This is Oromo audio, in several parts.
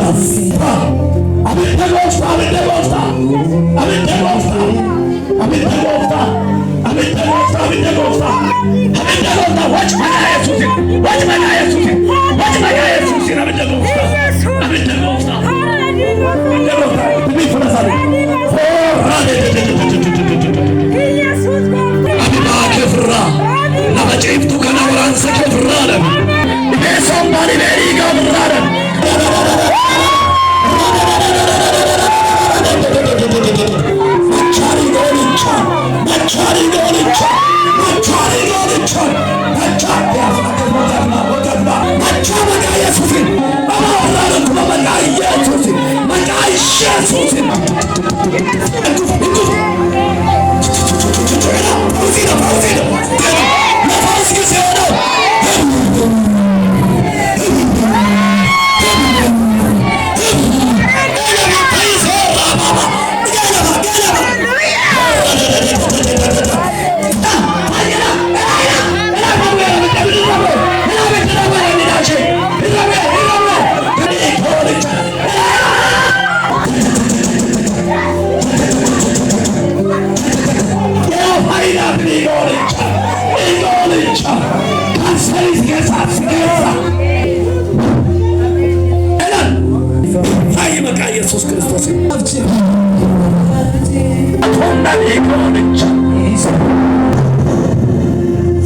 Abidda gooftaa, abidda gooftaa, abidda gooftaa, abidda gooftaa, abidda gooftaa, abidda gooftaa, abidda gooftaa, waci maqaa Yesuusin, waci maqaa Yesuusin, waci maqaa Yesuusin, abidda gooftaa, abidda gooftaa, abidda gooftaa, itti biifuna isaanii. Foorraa Abibaa kee ofirraa, lafa ciiftuu kana waraansa kee ofirraa dhabi. Dhibee sombaa, dhibee dhiigaa ofirraa dhabi. Machaarii goolicha, machaarii goolicha, machaarii goolicha, machaa machaa maqaa Yesuusin, maqaa ofirraa dhukkuba maqaa Yesuusin, maqaa Yesuusin. ለፈውስ ጊዜ ነው። Kaanserii keessa si keessa. Fayyi maqaa Yesuus Kiristoos. Humna dhiiga hoolichaa.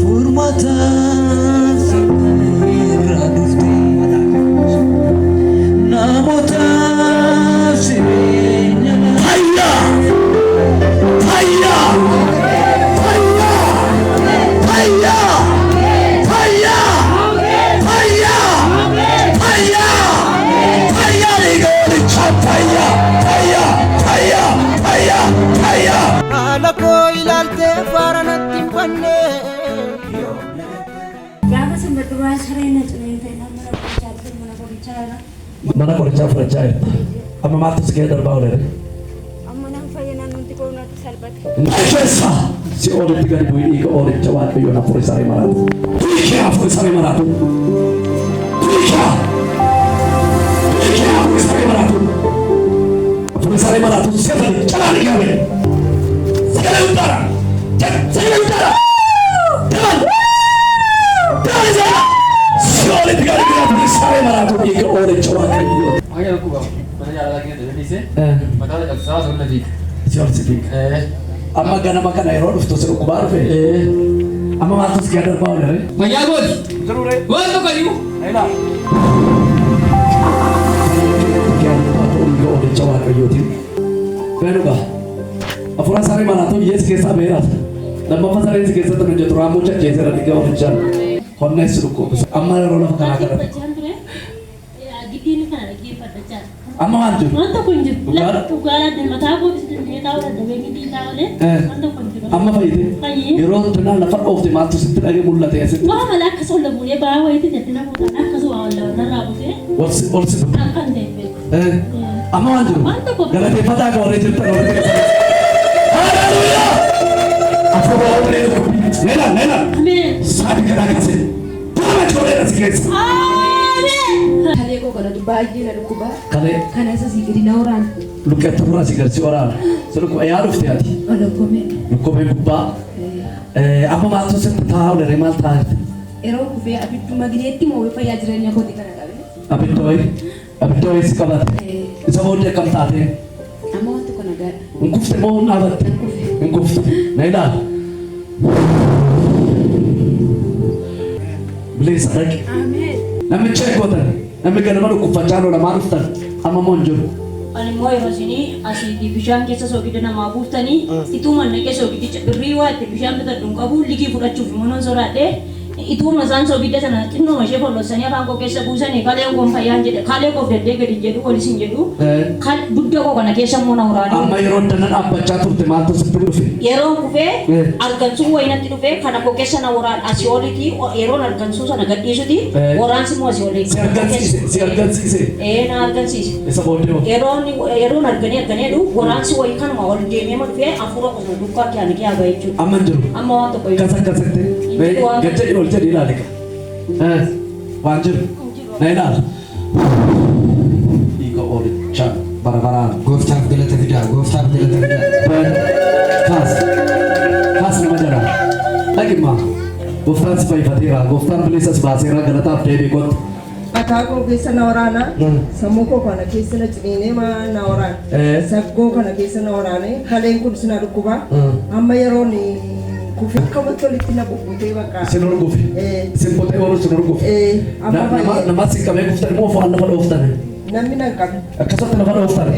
Furmaata irraa dhufte namoota jireenya. Fayyaa! Fayyaa! Fayyaa! Fayyaa! Fayyaa! Fayyaa! Fayyaa! Fayyaa dhiiga hoolichaa! Fayyaa! Fayyaa! Fayyaa! Fayyaa! Fayyaa! Haala koo ilaaltee faara natti hin fanne. Gaafa sanbata duraa saree na cinee ta'e mana qorichaa dhufe, mana qorichaa irra. Mana qorichaa fudhachaa jirta. Amma maaltu si keessa darbaa oolee? Amma naan fayyinaan nuti koo natti salphate. Keessa si oolitti gadi bu'ii dhiiga oolicha Waaqayyoon hafuura saree maraatu. Hiikee hafuura saree maraatu. Hiikee. Hiikee hafuura saree maraatu. Hafuura saree maraatu seefani calaan gabe. Sagalee guddaadha. Sagalee guddaadha. Daban. Daban isa. Si oolitti gadi bu'ii hafuura saree maraatu dhiiga oolicha Waaqayyoon. Baay'ee dhukkuba. Mana yaalaa keessa deebisee mataa cabsaa sun na fiiga. Si ol si fiiga. Amma ganama kana yeroo dhuftu si dhukkubaa dhufe. Amma maaltu si keessa darbaa oolee? Fayyaa gooti. Waan tokko iyyuu. Oolicha Waaqayyootiin. Beeluga. Hafuura saree maraatu hiyyeessi keessaa beeraas. Lammaffaa sareen si keessatti hojjetu raammoo cacceeseera dhiiga oolichaan. Honneessi dhukkuba. Amma yeroo lafa kanaa kana. Dhaggeeffachaan ture. Giddiin kana dhaggeeffachaa. Amma waan jiru. Waan tokko hin jiru. Dhugaadha? Dhugaadhaan mataa kootis danda'ee taa'uu dadhabee giddii taa'ulee waan tokko hin jiru. Amma fayyite. Fayyee. Yeroo tanaa lafa dhoofte maaltu sitti dhagee mul'ate asitti? Waa malee akka solla bu'ee ba'aa wayiitti jetti namoota akka waa walla narraa butee Ol si akka hin ta'e beeku. Amma waan jiru. Waan tokko. Galateeffataa akka warri jirtan warri keessan. Haleluuyaa! Hafuura onnee dhukkubbii. Neela neela. Ameen. Saatii kanaa kaasee. Nama ijoollee si keessa. Ameen. Kalee koo kanatu baay'ee na dhukkuba. Kalee. Kana isa sii gadi na waraana. Luqqeetti fura si garsi waraana. Si dhukkuba yaa dhufte ati. Olokkomee. Lukkubee gubbaa. Amma maaltu sitti taa'aa oole maal taa'aa jirti? Yeroo kufee abidduma gineetti moo fayyaa jireenya kooti kana qabe. Abidda wayii. Abidda wayii si qabate. Isa booddee akkam taatee? Amma waan tokko nagaadha. Hin kufte moo hin dhaabatte? Hin kufte. Na ilaali. Bilisa dhaqi. Namicha eeggatan. Namni ganama dhukkubfachaa oola maa dhuftan? Amma immoo hin jiru. Ani immoo yeroo isinii asiitii bishaan keessa soogidda namaa buuftanii ituma naqee soogiddicha birrii waa itti bishaan bitadhu hin qabu, ligii fudhachuuf immoo nan sodaadhe. Ituma isaan soogidda sana xinnuma ishee follossanii afaan koo keessa buusanii kaleen koon fayyaan jedhe, kalee koof daddee gadi hin jedhu, olis hin jedhu, dugda koo kana keessa immoo na waraanee. Amma yeroo dana dhaabbachaa turte maaltu sitti dhufe? Yeroon kufee argansuu wayinatti dhufee kana koo keessa na waraan asii oliiti, yeroon argansuu sana gadhiisuti waraansi immoo asii olii. Si argansiise, si argansiise. Ee, na argansiise. Isa booddee hoo? Yeroon arganii arganii jedhu waraansi wayii kanuma ol deemee ma dhufee hafuura kosuma duukaa kiyaana kiyaa bahe jechuudha. Amma hin jiru. Amma waan tokko Akkas akkasitti. Gad jedhi, ol jedhi ilaali ka. Waan jiru. Na ilaali. Dhiiga baraan. Gooftaaf galata fidaa. Gooftaaf galata fidaa. Kaas. Kaas nama jedha. Dhaqimmaa. Gooftaan si fayyifateera. Gooftaan bilisa si baaseera. Galataaf deebii kottu. Mataa koo keessa na waraana. Sammuu koo kana keessa na ciniinee na waraana. Saggoo kana keessa na waraane. Kaleen kun sina dhukkuba. Amma yeroon kufe akkamatti walitti na bubbutee bakka. Isin urgufe. Isin qotee oolu isin urgufe. Amma baay'ee. Nama si qabee kuftan immoo fo'aan lafa dhooftan. Namni nan qabe. Akkasumatti lafa dhooftan.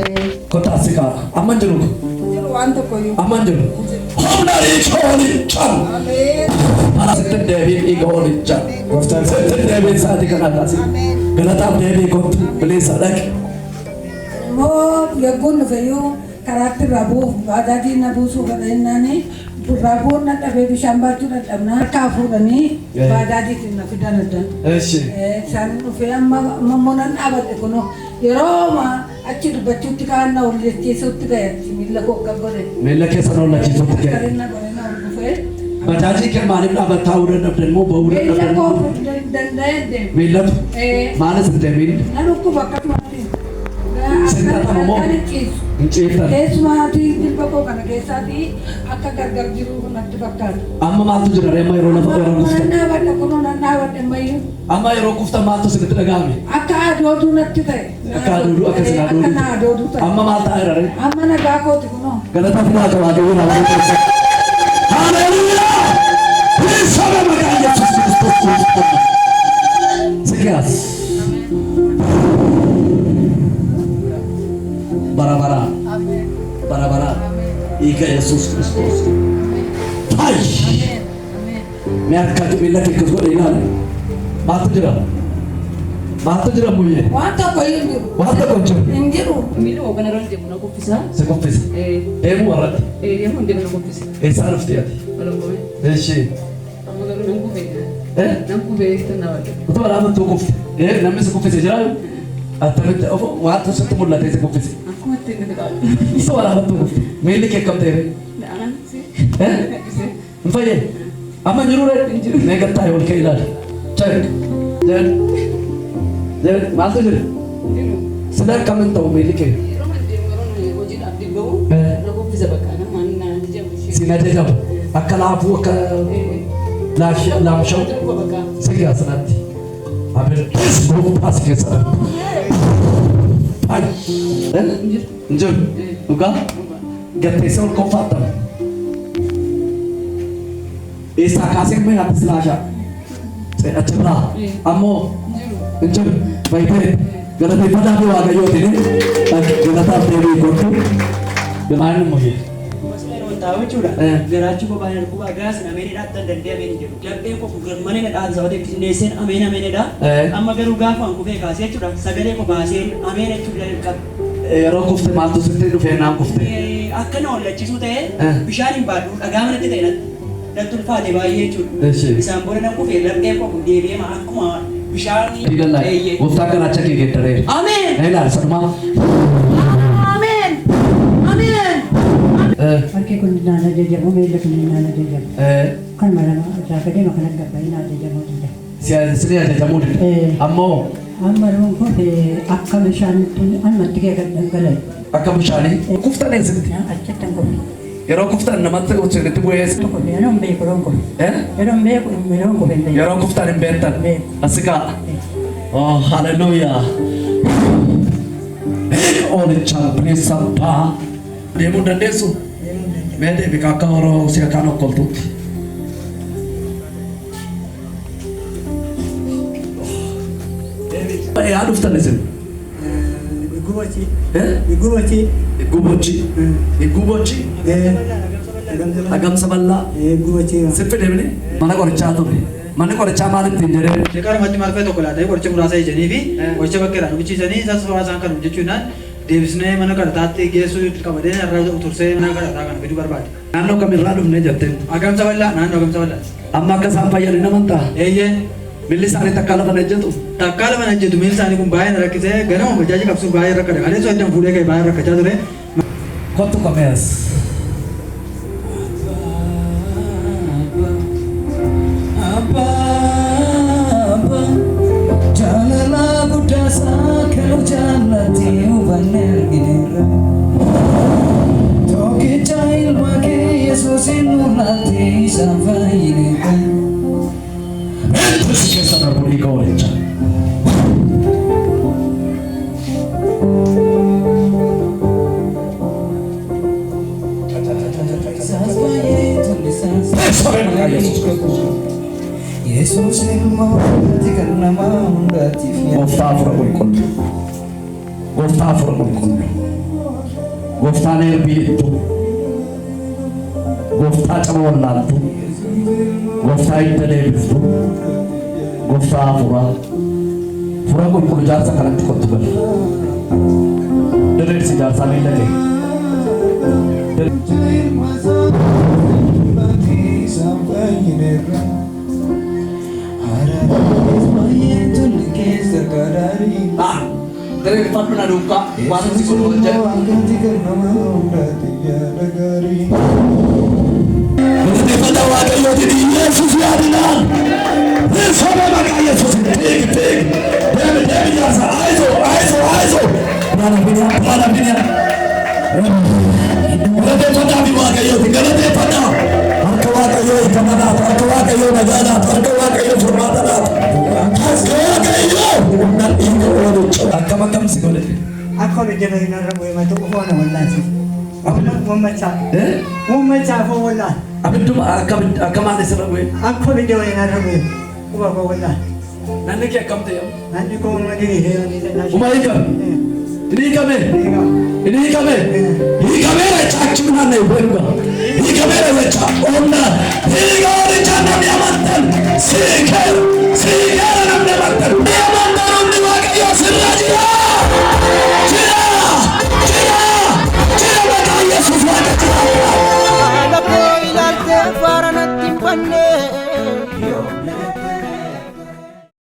Kottaa si ka'a. Amma hin jiru. Jiru waan tokko iyyuu. Amma hin jiru. Humna dhiiga hoolichaan. Ameen. Sitti deebiin dhiiga hoolichaan. Sitti deebiin sa'aatii kana kaasi. Galataaf deebii kottu. Bilisa dhaqi. Immoo yogguun dhufeyyuu karaatti irraa bu'uuf bajaajii na buusuu fedha irraa bu'uun na dhabee bishaan baachuu dadhabnaa harkaa fuudhanii baajaajiitiin na fidan addan. Eshi. Isaan dhufee amma immoo nan dhaabadhe kunoo yeroo achi dubbachuutti kaan na hollachiisuutti ga'e miilla koo akka godhe. Miilla keessa na hollachiisuutti ga'e. Akka na godhe na hordofee. Bajaajii kee maaliif dhaabbattaa ta'uu dadhabdan immoo ba'uu Miilla dadhabdan? koo danda'ee deemu. Miillatu maalis hin ta'e miilli? Na dhukkuba akkasumatti. Sin xaxama moo? Akka ciisu. Hin ciiftan. Keessumaatii jilba koo kana keessaatii akka gargar jiru natti fakkaata. Amma maaltu jira ree amma yeroo lafa yeroo Nan kuftan? dhaabadha kunoo nan dhaabadha ammayyuu. Amma yeroo kuftan maaltu isinitti dhaga'ame? Akka adooduu natti ta'e. Akka adooduu akka isin Akka na adooduu ta'e. Amma maal ta'eera ree? Amma nagaa kooti kunoo. Galata fidaa qaba Waaqayyoon haa waaqessu. Haleluuyaa! Bilisa maqaa Yesuus Kiristoos. Sikiyaas. Bara baraan. Bara baraan. Dhiiga Yesuus Kiristoos. Fayyi! Mee harka miilla kee akkas godhe ilaali. Maaltu jira? Maaltu jira muyyee? Waan tokko hin jiru. Waan tokko hin jiru. Hin jiru. Miilli koo kana irra deemu na kuffisa. Si kuffisa. Deemuu warratti. Deemuu hin deemu na kuffisa. Eessaa dhufte ati? Walongomee. Eshi. Amma garuu nan kufee. Eh? Nan kufee tan dhaabadhe. Utuma dhaabattuu kufte. Namni si kuffise jiraa? Attamitti waantu sitti mul'ate si kuffise? Akkuma ittiin gadi qabu. Utuma dhaabattuu kufte. Miilli kee akkam ta'e? Na'anaan si. Eh? Hin fayyee? Amma hin jiruu ree? Mee gattaa ol ka'e ilaali. Check. Jedh. Jedh. Maaltu jira? Sila akkam hin ta'u miilli kee? Yeroo man deemu yeroo hojiidhaaf dibba'u na kuffisa bakka nama na ajajamu ishee. Siin ajajamu. Akka laafuu akka laamsha'u. Sigaa sanatti. Abiddis gooftaa si keessa darbu. Hin jiru. Dhugaa? Gatteessee ol qoffaattama. Eessaa kaasee mee ati silaashaa? Achirraa. Ammoo hin jiru. Fayyitee galateeffataa fi Waaqayyootiin galataaf deebii kottu. Maal immoo jedhe? Taa'u jechuudha. Garaachi koo baay'ee dhukkuba gaas ameen dhaattan danda'e ameen jedhu. Lapheen koo mana na dhaata sababa ta'eef xinneesseen ameen ameenidha. Amma garuu gaafa an kufee kaasee jechuudha sagalee koo baaseen ameen jechuudha jalqabe. Yeroo kufte maaltu sitti dhufee naan kufte? Akka na hollachisuu ta'e bishaan hin baadhu dhagaa manatti ta'e natti ulfaate baay'ee jechuudha. Isaan booda nan kufee lapheen koo kun deebi'ee akkuma bishaan. Gooftaan garaacha kee geeddareera. Ameen. Ilaali sanumaa. Ameen. Ameen. Harki kun naan ajajamu, miilli kun naan ajajamu. Kanuma lama irraa gadee kana gabbaa'ee naan ajajamuu dida. Sini ajajamuu dida. Ammoo Amma yeroon kun akka bishaan ammatti kee gad dhangala'e. Akka bishaanii kuftan eessatti? Achitti hin kufne. Yeroo kuftan namatti isinitti bu'ee. Yeroo hin beeku yeroon kufe. Yeroo hin beeku yeroon kufe hin beeku. Yeroo kuftan hin beektan. Asi ka'a. Oh, hallelujah. Olichaan bineensa ba'a. Deemuu hin dandeessu? Mee deebi akka horoo si akkaan okkoltuutti. Yaa dhuftan isin? Gubochi. Gubochi. Gubochi. Gubochi. Agamsa bal'aa. Gubochi. Siffi deemni mana qorichaa ture. Manni qorichaa maal ittiin jedhee? Qarmatti marfee tokko laatanii qoricha muraasa ijanii fi qoricha bakka irraa dhugichiisanii isas isaan kan hojjechuudhaan deebisnee mana kadhataatti geessuu qabadee irraa tursee mana kadhataa kana fiduu barbaade. Naannoo kamirraa dhufnee jettee? Agamsa bal'aa naannoo agamsa bal'aa. Amma akka isaan fayyan hin amantaa? Eeyyee. Milli isaanii takkaa lafa ejjetu? Takkaa lafa ejjetu miilli isaanii kun baay'ee na rakkisee ganama bajaajii qabsuuf baay'ee rakkate. Kaleessa eddan fuudhee ka'e baay'ee rakkachaa ture. Kottu komees. Jaalala guddaa isaa kennu. jaallate hubanne argineerra. Tokkicha ilma kee Yesuusin nu laatte isaan fayyineerra. Eenyutu si keessa darbu dhiiga hoolichaa? Isaas baay'ee tolli isaas Yesuus ilma Waaqaati kan nama hundaatiif Gooftaa hafuura qulqulluu. Gooftaa hafuura qulqulluu. Gooftaan erbii ittuu. Gooftaa caba wallaaltuu. Gooftaa hidda deebiftuu. Gooftaa hafuuraa. Hafuura qulqulluu jaarsa kanatti kottu gali. Diriirsi jaarsaa miila kee. Diriirfadhu na duukaa waan si godhu hojjedhu. Galateeffadhaa Waaqayyootiin Yesuus yaadinaan. Soba maqaa Yesuusin fiigi fiigi. Deemi deemi jaarsa ayizoo ayizoo ayizoo. Biraana biniyaa biraana biniyaa. Galateeffadhaa fi Waaqayyootiin galateeffadhaa. Harka Waaqayyoo hiikamanaaf harka Waaqayyoo nagaadhaaf harka Waaqayyoo furmaatadhaaf. Harka Waaqayyoo humna dhiiga oolucha. Akkam akkam si godhe? Akka ol jala hin arrabu himatu foona wallaansi. Uummachaa. Uummachaa foon wallaan. Abidduma akka akka maal isirra bu'e? Akka ol jala hin arrabu quba koo wallaan. Nanni kee akkam ta'e? Nanni koo uuma diriiree. Uma hiikame? Inni hiikame? Inni hiikame? Hiikameera jecha achi naanna'e bu'e dhuga. Hiikameera jecha onnaa. Hiika horicha namni amantan siikeera siikeera.